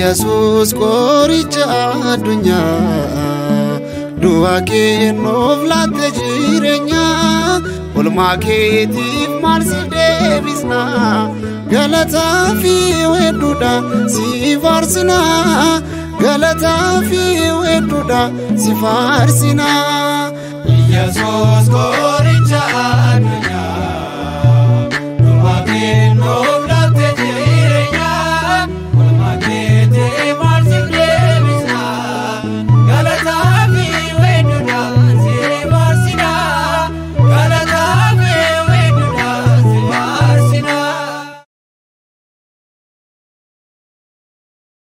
Yesus qoricha addunyaa, du'a kennuuf laatte jireenya. Olmaa keetiif maal si deebisna? Galataa fi hedduudha si faarsina, galataa fi hedduudha si faarsina. Yesus.